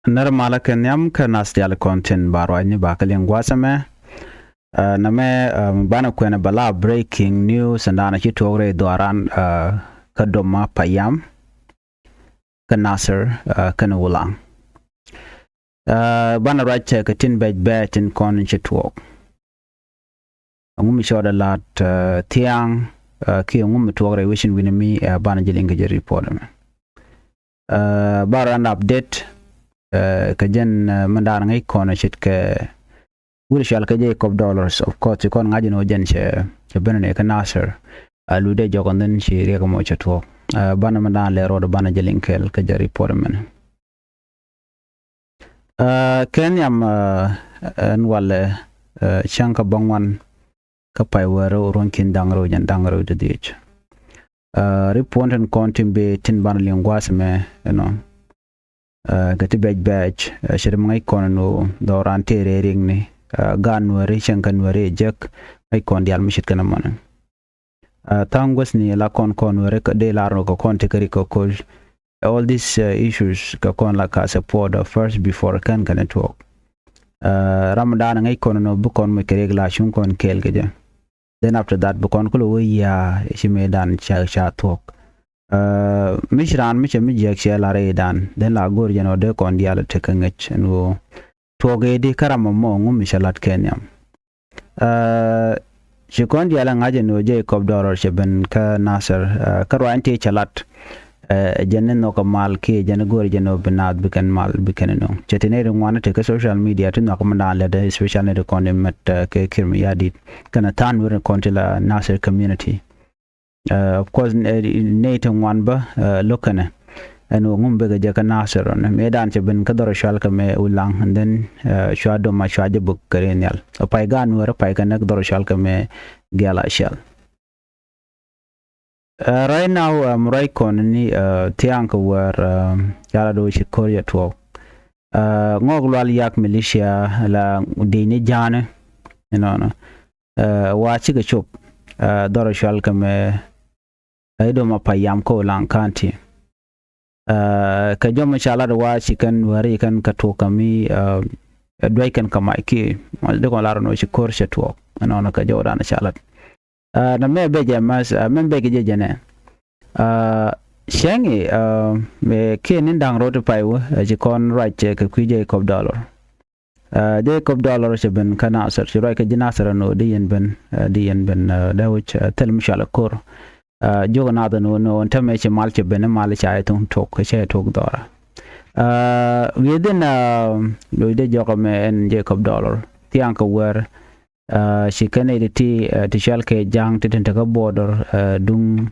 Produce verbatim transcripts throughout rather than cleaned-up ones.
Nɛr malä kɛ nhiam kä nath diaal kɔn tin ba ruacni ba kɛ liŋ gua̱a̱th ɛmɛ. Ɛ, nɛmɛ, ɛ, banɛ kuɛnɛ bɛ la breaking news ɛn da̱a̱n ci tuɔɔk rɛy dhuaaran, ɛ, kä Doma, Payam, kä Nasir, ɛ, kɛnɛ Ulaŋ. Ɛ, banɛ ruac kɛ tin bɛc bɛc tin kɔn ci tuɔɔk. Ɛŋu mi cɔɔdɛ la̱t, ɛ, thia̱a̱ŋ, ɛ, kiɛ ɛŋu mi tuɔɔk rɛy wecin wi̱ni mi, ɛ, banɛ jɛ liŋ kɛ jɛ report ɛmɛ. Ɛ, ba rɔ ɛn update, ɛ, kɛ jɛn, ɛ, mɛn da̱a̱n ŋäc kɔn ce̱tkɛ wut cɔal kɛ Jacob Dollars, of course, ci kɔn ŋa̱c ɛn ɣöö jɛn cɛ, cɛ ben ni kä Nasir. Ɛ, luc dee jɔk ɛn dhin ci riɛk ɛmɔ cɛ tuɔɔk. Ɛ, banɛ mɛn da̱a̱n lɛ rɔɔdɛ banɛ jɛ liŋ kɛɛl kɛ jɛ report ɛmɛnɛ. Ɛ, kɛ nhiam, ɛ, ɛn walɛ, ɛ, cäŋ kä bäŋuan kä pay wäärä ruɔ̱n ki̱n da̱ŋ rɛw jɛn da̱ŋ rɛw ti dhiec. Ɛ, report tin kɔn tin bëë tin banɛ liŋ gua̱a̱th ɛmɛ, you know. Ɛ, kɛ ti bɛc bɛc, ɛ, ce̱t mi ŋäc kɔn ɛn ɣöö dhɔran tëë rɛy riɛkni, ɛ, gaat Nuääri cäŋ kä Nuääri ɛ jek, ŋäc kɔn diaal mi ce̱tkɛ nɔmɔni. Ɛ, tha̱a̱ŋ guäthni la kɔn kɔn Nuääri kɛ dee lar nɔ kɛ kɔn ti kä rik kɛ ko̱l. All these, ɛ, issues kɛ kɔn la ka support, ɛ, first before kɛn kɛn tuɔɔk. Ɛ, ram dan ŋäc kɔn nɔ bi kɔn moc kɛ riɛk la cuŋ kɔn kɛɛl kɛ jɛ. Then after that bi kɔn kulɛ wee ya̱a̱ ci mëë dan ca, ca thuɔ̱k. Ɛ, mi ci raan mi cɛ mi jiäk cɛ lar i̱ dan, then la go̱r jɛ nɔ dee kɔn diaal tek kä ŋäc ɛn ɣöö tuɔɔk ëëdi kä ram ɛmɔ ŋu mi cɛ lat kɛ nhiam. Ɛ, ci kɔn diaal ɛ ŋa̱c ɛn ɣöö Jacob Dollars cɛ ben kä Nasir, ɛ, kä ruac in tëë cɛ lat. Ɛ, jɛn ni nhɔk ɛ mal kiɛ jɛn ni go̱o̱r jɛn ɣöö bi naath bi kɛn mal bi kɛn nöŋ. Cɛ ti nɛy ti ŋuan ti kä social media ti nhɔak mi daan lät, especially nɛy ti kɔn in mät, ɛ, kɛ Kiir Mayardit kɛnɛ tha̱a̱ŋ weri kɔn ti la Nasir community. Ɛ, of course, ɛ, nɛy ti ŋuan bä, ɛ, lo̱k kɛnɛ ɛn ɣöö ŋum bekɛ jɛ kä Nasir ɔn. Mëë daan cɛ ben kä dhɔr cɔal kɛ mɛ Ulaŋ, and then, ɛ, cua Doma cua jɛ buk kɛ ri nhial. Ɛ, pay gaat Nuäärä pay kɛ näk dhɔr cɔal kɛ mɛ Gɛl Acɛl. Ɛ, right now, ɛ, mi ruac kɔn ni, ɛ, thia̱a̱ŋ kɛ wäär, ɛ, ca lat ɣöö ci ko̱r jɛ tuɔɔk. Ɛ, Ŋɔk Lual Yak militia la di̱i̱ni ja̱a̱ni inɔnɔ. Ɛ, wa cikɛ cop, ɛ, dhɔr cɔal kɛ mɛ, ɛ, i̱ Doma Payam kä Ulaŋ County. Ɛ, kɛ jɔm ca lat wa ci kɛn Nuääri kɛn kɛ tuɔɔk kɛ mi, ɛ, duec kɛn kɛ mac kiɛ ma dee kɔn lar nɔ ci ko̱r cɛ tuɔɔk. Inɔnɔ kɛ jɔwdan ca lat. Ɛ, nɛmɛ bɛ jɛ math, ɛ, mɛn bɛ kɛ jɛ jɛ nɛ. Ɛ, cäŋ i̱, ɛ, mɛ kiɛ ni da̱ŋ rot i̱ pay wä, ɛ, ci kɔn ruac, ɛ, kɛ kui̱ Jacob Dollars. Ɛ, Jacob Dollars cɛ ben kä Nasir, ci ruac kɛ ji̱ Nasir ɛn ɣöö di yɛn ben, ɛ, di yɛn ben, ɛ, dee wec, ɛ, thil mi cɔal ɛ ko̱r. Ɛ, jiök ɛ nath ɛn ɣöö, ɛn ɣöö ɛn täämɛ ci mal cɛ ben, mal ca jɛ thuŋ tok, cɛ jɛ tok dhɔra. Ɛ, within, ɛ, lo̱cdɛ jɔk ɛmɛ ɛn Jacob Dollars thia̱a̱ŋ kɛ wäär, ɛ, ci kɛn nɛy ti ti, ɛ, ti cɔal kɛ ja̱a̱ŋ ti tin te kä border, ɛ, duŋ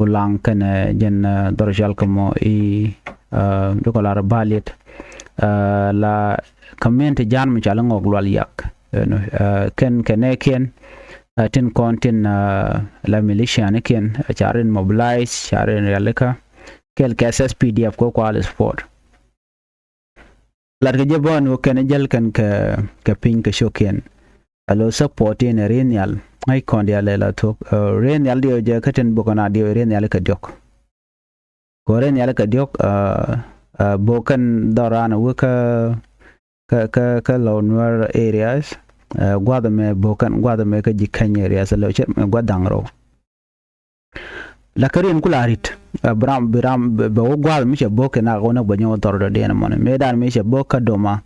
Ulaŋ kɛnɛ jɛn, ɛ, dhɔr cɔal kɛ mɔ i̱, ɛ, dukɔ lar Baliet, ɛ, la community ja̱a̱n mi cɔal i̱ Ŋɔk Lual Yak. Ɛnɔ, ɛ, kɛn kɛ nɛɛkiɛn, ɛ, tin kɔn tin, ɛ, la militianikiɛn, ɛ, ca rin mobilize, ca rin rialikä kɛl kɛ S S P D F kɛ kual support. Latkɛ jɛ bä ni wä kɛn jäl kɛn kɛ, kɛ piny kɛ cio̱kiɛn. Alo support in ɛ ri nhial. Ŋäc kɔn diaal ɛ la thuɔ̱k. Ɛ, ri nhial diɛw jɛ kä tin bukɔna diɛw ri nhial kɛ diɔ̱k. Kɛ ri nhial kɛ diɔ̱k, ɛ, ɛ, bok kɛn dhɔran wä kä, kä, kä, kä Lou Nuer areas. Ɛ, gua̱th mɛ bok kɛn gua̱th mɛ kä ji̱ Keny areas, alo cɛ mɛ gua̱th da̱ŋ rɛw. La kä riɛn ku la rit, ɛ, bi ram, bi ram, bɛ, bɛ wä gua̱a̱th mi cɛ bo̱k kɛ nak wä näk bɛ nyɔk dhɔr dɔ̱diɛn mɔni. Mëë dan mi cɛ bo̱k kä Doma,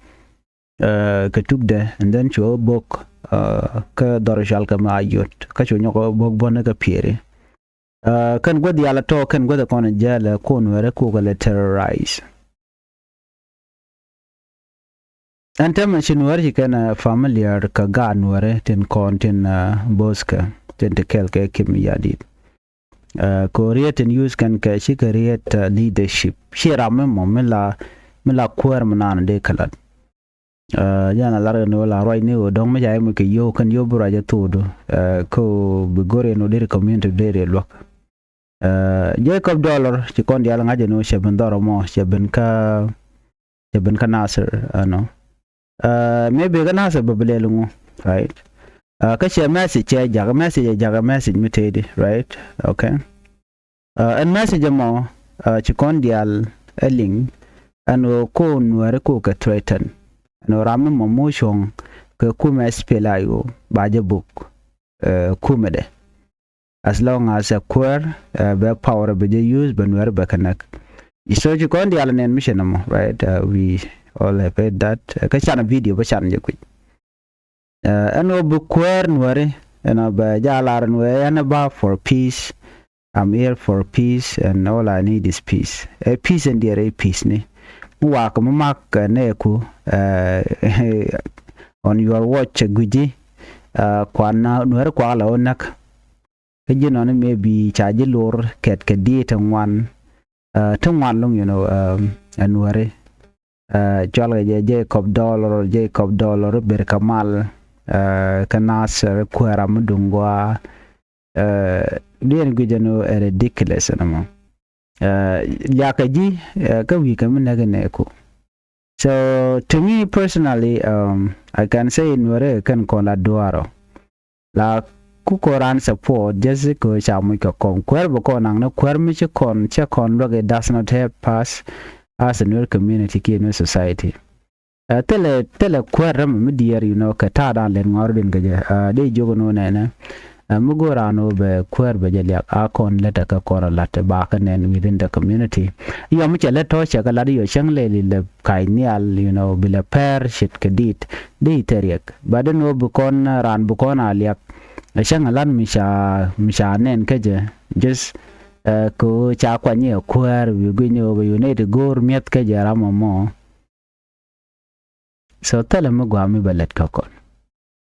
ɛ, kɛ tukdɛ, and then cu wä bo̱k, ɛ, kä dhɔr cɔal kɛ mɛ Ayot. Kä cu nyɔk wä bo̱k bä ni kä Pieri. Ɛ, kɛn guäth yal a tɔ̱, kɛn guäth kɔn jɛɛlɛ kun wɛrɛ kukɛ lɛ terrorize. Ɛn täämɛ ci Nuäär ci kɛn, ɛ, familiar kɛ gaat Nuäärɛ tin kɔn tin, ɛ, bo̱o̱thkɛ tin ti kɛl kɛ Kiir Mayardit. Ɛ, kɛ ɣöö riet tin use kɛn kɛ cikɛ riet, ɛ, leadership. Ci ram mi mɔ mi la, mi la kuäär mi naan dee kɛ lat. Ɛ, jɛn a lar kɛ ni wä la ruac ni ɣöö dɔ̱ŋ mi ca yɛ mi kɛ yio̱w kɛn yio̱w bi ruac ɛ thokdu. Ɛ, kɛ ɣöö bi go̱r yɛn ɣöö deri community deri luäk. Ɛ, Jacob Dollar ci kɔn diaal ŋa̱c ɛn ɣöö cɛ ben dhɔr ɛmɔ, cɛ ben kä, cɛ ben kä Nasir, ɛnɔ. Ɛ, maybe kä Nasir bä bi lɛl ŋu, right? Ɛ, kä cɛ message cɛ jak, message ɛ jak, message mi tëëdi, right? Okay. Ɛ, ɛn message ɛmɔ, ɛ, ci kɔn diaal ɛ liŋ, Ɛn ɣöö ko Nuääri ko kɛ threaten. Ɛn ɣöö ram ni mɔ moc cuɔ̱ŋ kɛ kumɛ S P L A I O ba jɛ buk, eh, kumɛ dɛ. As long as ɛ kuäär, eh, bɛ power bɛ jɛ use, bɛ Nuääri bɛ kɛ näk. So ci kɔn diaal nɛn mi cɛ nɔmɔ, right? Uh, we all have heard that. Eh, kä can video bä can jɛ kui̱. Eh, ɛn ɣöö bi kuäär Nuääri, ɛn ɣöö bɛ jɛ a lar ɛn ɣöö ɛn ɛ ba for peace. I'm here for peace and all I need is peace. Ɛ peace ɛn diɛɛr ɛ peace ni. Mi wakä mi mak, eh, nɛɛku, eh, on your watch, eh, gui̱ci, eh, kuan na Nuääri kuak la wä näk. Kä ji̱ nɔni maybe ca ji̱ lor kɛt kɛ diet ti ŋuan, eh, ti ŋuan loŋ, you know, um, ɛ Nuääri. Eh, cɔalkɛ jɛ Jacob Dollar, Jacob Dollar, Berkamal, eh, kä Nasir, kuäära mi duŋ gɔaa. Eh, diɛn guic ɛn ɣöö ɛ ridiculous ɛn ɛmɔ. Eh, liakä ji̱, eh, kä wi̱i̱ kɛ mi näk inɛ ku. So to me personally, um, I can say Nuääri kɛn kɔn la duaarɔ. La ku kɔn ran support, just kɛ ca muc kɛ kɔm. Kuäär bɛ kɔn naŋ ni kuäär mi ci kɔn, cɛ kɔn luäk, it does not help us as a Nuer community kiɛ Nuer society. Eh, thilɛ, thilɛ kuäär rämɛ mi diɛɛr, you know, kɛ ta̱a̱ da̱a̱n lɛt ŋɔaarudin kɛ jɛ. Eh, dee jiök ni wä nɛnɛ. Eh, mi go̱o̱r raan ɣöö bɛ kuäär bɛ jɛ liak, a kɔn lät ɛ kɛ kɔn a la̱t ɛ bakä nɛn within the community. Yɔm mi cɛ lät tɔ̱ cɛ kɛ la̱t yɔ cäŋ lɛl ilɛ kac nhial, you know, bi lɛ pɛr ce̱tkɛ di̱i̱t. Dee i̱ thɛriɛk. But ɛn ɣöö bi kɔn, eh, raan bi kɔn a liak. Ɛ cäŋ a la̱t mi ca, mi ca nɛn kä jɛ. Just, eh, kɛ ɣöö ca kuany ɛ kuäär, bi gui̱ny ni ɣöö bɛ unite go̱o̱r mi̱eth kä jɛ ram ɛmɔ. So thilɛ mi gɔaa mi bɛ lät kä kɔn.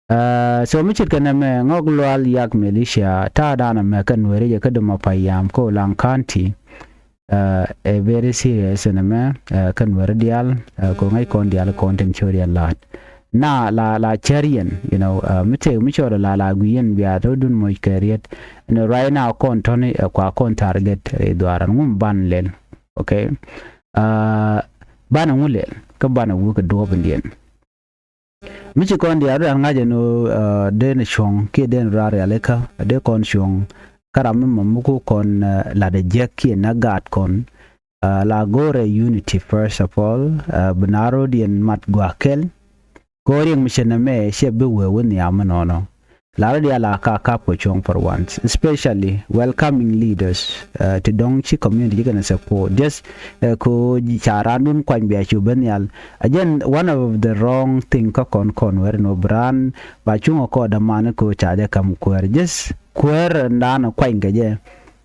Eh, so mi ce̱tkɛ nɛmɛ Ŋɔk Lual Yak militia, ta̱a̱ da̱a̱n ɛmɛ kä Nuääri jɛ kä Duma Payam kä Ulaŋ County. Eh, ɛ very serious ɛn ɛmɛ, eh, kä Nuääri diaal, eh, kɛ ŋäc kɔn diaal kɔn tin ciöt yɛn la̱a̱t. Na la, la cär yɛn, you know, eh, mi tëëk mi cɔɔdɛ la, la gui̱i̱ yɛn bia rɔ̱dun moc kɛ riet. Ɛn right now kɔn tɔ̱ni, eh, kua kɔn target, eh, dhuaaran ŋum ban lɛl. Okay. Ah, banɛ ŋu lɛl, kä banɛ wuk kɛ duɔ̱ɔ̱p in diɛn. Mi ci kɔn diaal rɔ ŋa̱c ɛn ɣöö, ah, den cuɔ̱ŋ kiɛ den rɔ rialikä, dee kɔn cuɔ̱ŋ kä ram mi mɔ mi ku kɔn, ah, lat ɛ jiäk kiɛ näk gaat kɔn. Ah, la go̱o̱rɛ unity first of all, ah, bi na rɔ̱diɛn mat gua̱a̱k kɛl. Kɛ ɣöö riɛk mi cɛ nɛmɛ cɛ bi wee wä nhiam mi nɔnɔ. La rɔ diaal a ka kap kɛ cuɔ̱ŋ for once, especially welcoming leaders, uh, ti dɔ̱ŋ ci community ci kɛn ɛ support. Just, uh, kɛ ɣöö ca randun kuany bia cu ben nhial. Again, one of the wrong thing kä kɔn kɔn wɛr ni ɣöö bi raan ba cuŋ ɛ kɔɔdɛ man kɛ ɣöö ca jɛ ka̱m kuäär. Just kuäär ɛn raan ɛ kuany kɛ jɛ.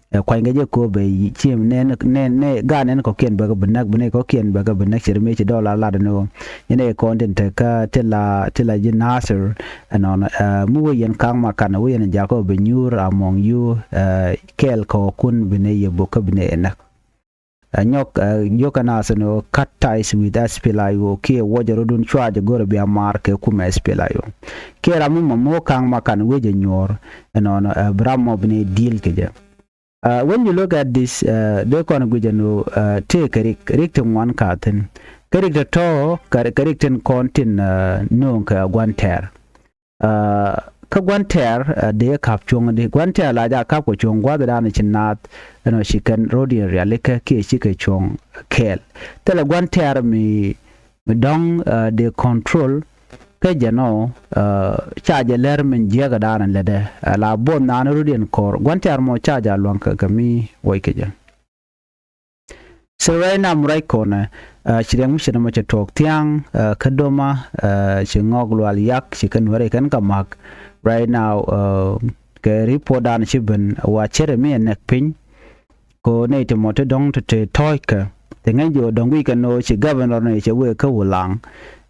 Ɛ, kuanykɛ jɛ kööbɛ ci nɛn, nɛn, nɛn, gaat nɛn kɔ̱kiɛn bɛ kɛ bi näk, bi nɛy kɔ̱kiɛn bɛ kɛ bi näk, cɛ ri mëë ci dɔɔla lat ni ɣöö. Yɛn ɛ kɔn tin te kä ti la, ti la ji̱ Nasir, ɛnɔnɔ, ɛ, mi wee yɛn ka̱ŋ ma kan, wee yɛn jakä bi nyuur among you, ɛ, kɛɛl kɔ̱kun bi nɛy yɛ bok kä bi nɛy ɛ näk. Ɛ, nyɔk, ɛ, jiök kä Nasir ni ɣöö cut ties with S P L A I O kiɛ wuɔcɛ rɔ̱dun cua jɛ go̱rɛ bia maar kɛ kumɛ S P L A I O. Kiɛ ram mi mɔ mi wä ka̱ŋ ma kan wee jɛ nyuɔ̱ɔ̱r, ɛnɔnɔ, ɛ, bi ram mɔ bi nɛy deal kɛ jɛ. Uh, when you look at this, uh, dee kɔn guic ɛn ɣöö, uh, tëë kɛ rik, rik ti ŋuan ka thi̱n. Kä rik tɔ̱tɔ̱, kɛ, kɛ rik tin kɔn tin, uh, nööŋ kɛ gua̱n tɛɛr. Uh, kä gua̱n tɛɛr, uh, dee kap cuɔ̱ŋ di. Gua̱n tɛɛr la ja kap kɛ cuɔ̱ŋ gua̱thdan ci naath, ɛn ɣöö ci kɛn ro̱diɛn rialikä kiɛ cikɛ cuɔ̱ŋ kɛɛl. Thilɛ gua̱n tɛɛr mi, mi dɔ̱ŋ, uh, dee control, kä jɛn ɔ, uh, ca jɛ lɛr min jiäkädan lätdɛ, uh, la buɔth naan ro̱diɛn kɔr. Gua̱n tɛɛr mɔ ca jɛ lua̱ŋ kɛ, kɛ mi wec kɛ jɛ. So right now, mi ruac kɔnɛ, uh, ci riɛk mi cɛ nɔmɔ cɛ tuɔɔk thia̱a̱ŋ, uh, kä Doma, uh, ci Ŋɔk Lual Yak, ci kɛn weri kɛn kɛ ma̱k. Right now, uh, kɛ report dan ci ben, wa cɛ ri mi ɛ nɛk piny. Kɛ ɣöö nɛy ti mɔ ti dɔ̱ŋ ti te tɔ̱ɔ̱ckɛ. Ti ŋäc jɛ ɣöö dɔ̱ŋ guic kɛn ɣöö ci governor ni cɛ wëë kä Wulaŋ.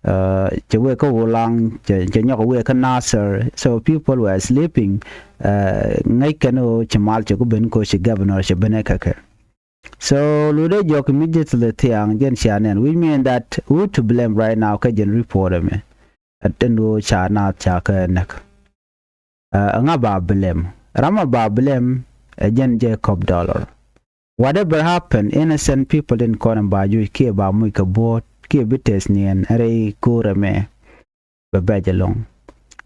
Uh, cɛ wëë kä Wulaŋ, cɛ, cɛ nyɔk wëë kä Nasir. So people were sleeping. Uh, ŋäc kɛn ɣöö ci mal cɛ ku ben kɛ ɣöö ci governor cɛ ben ɛ kɛ kɛ. So lu dee jɔk immediately thiaŋ jɛn cia nɛn, which mean that who to blame right now kä jɛn report ɛmɛ. Ɛ tin ɣöö ca naath ca kɛ näk. Uh, ɛŋa ba blame? Ram a ba blame ɛ jɛn Jacob Dollar. Whatever happen, innocent people tin kɔn ba juc kiɛ ba muc kɛ buɔ̱ɔ̱t kiɛ bi tɛth niɛn rɛy ko̱r ɛmɛ. Bɛ bɛc ɛlɔ̱ŋ.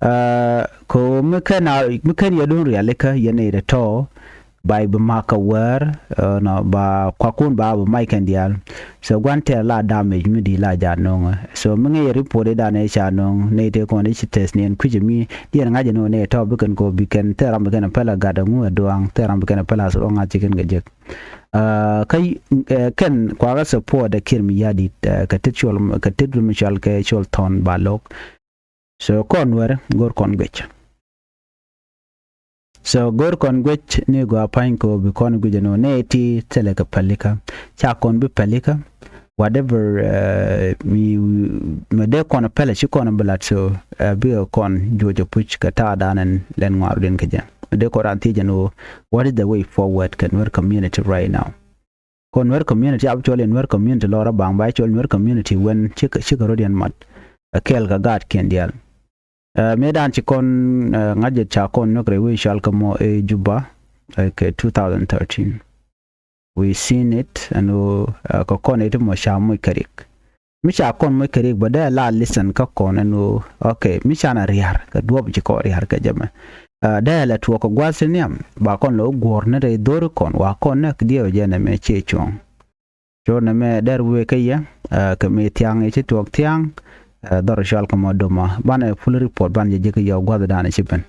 Uh, kɛ ɣöö mi kɛn a, mi kɛn yɛ duun rialikä yɛn ɛ tɔ̱, ba i̱ bi ma̱k kä wäär, nɔ ba kuakun ba bi mac kɛn diaal. So gua̱n tɛɛr la damage mi di la jaa no̱ŋ. So mi ŋäc report i̱ dan ëë ca no̱ŋ nɛy tëë kɔn i̱ ci tɛth niɛn kui̱c mi diɛn ŋa̱c ɛn ɣöö nɛy tɔ̱ bi kɛn kɔ bi kɛn thil ram bi kɛn pɛl a gat ɛŋu ɛ duaŋ, thil ram bi kɛn pɛl a ŋa̱c ci kɛn kɛ jek. Kä kɛn kuakä support ɛ Kiir Mayardit kɛ tet cuɔl kɛ tet mi cual kɛ cuɔl thɔn ba lo̱k. So kɔn wɛr go̱r kɔn guic. So go̱r kɔn guic ni gɔaa pa̱ny kɔ bi kɔn guic ɛn ɣöö nɛ ti thilɛ kɛ pälikä. Ca kɔn bi pälikä whatever mi mi dee kɔn pälɛ ci kɔn bi lat. So bikɛ kɔn juɔc ɛ puc kɛ ta̱a̱ da̱a̱n ɛn lɛn ŋuarudiɛn kɛ jɛ. Dee kɔn raan thiec ɛn ɣöö what is the way forward kɛ Nuer community right now? Kɔn Nuer community actually Nuer community lɔrä baŋ ba actually Nuer community wen cikɛ cikɛ rɔ̱diɛn mat. Ɛ kɛɛl kɛ gaatkiɛn diaal. Mëë dan ci kɔn ŋa̱c jɛ ca kɔn nyɔk rɛy wec cɔal kɛ mɔ ɛ Juba kɛ two thousand thirteen. We seen it ɛn ɣöö kɛ kɔn iti mɔ ca moc kɛ rik. Mi ca kɔn moc kɛ rik bä dee la listen kä kɔn ɛn ɣöö okay mi can a riar kɛ duɔp ci kɔn riar kɛ jɛ mɛ. Dee la tuɔɔk kɛ gua̱th ti nhiam ba kɔn lɛ wä guɔ̱ɔ̱r ni rɛy dho̱ri kɔn wa kɔn nɛ kɛ diɛw jɛ nɛ mɛ ciɛ cuɔ̱ɔ̱ŋ. Cor nɛ mɛ dɛr wëë kä yɛ kɛ mi thiaŋ i̱ ci tuɔɔk thiaŋ. Dhɔr cɔal kɛ mɔ doma banɛ full report ban jɛ ji̱ kä yɛ gua̱th dan ci ben.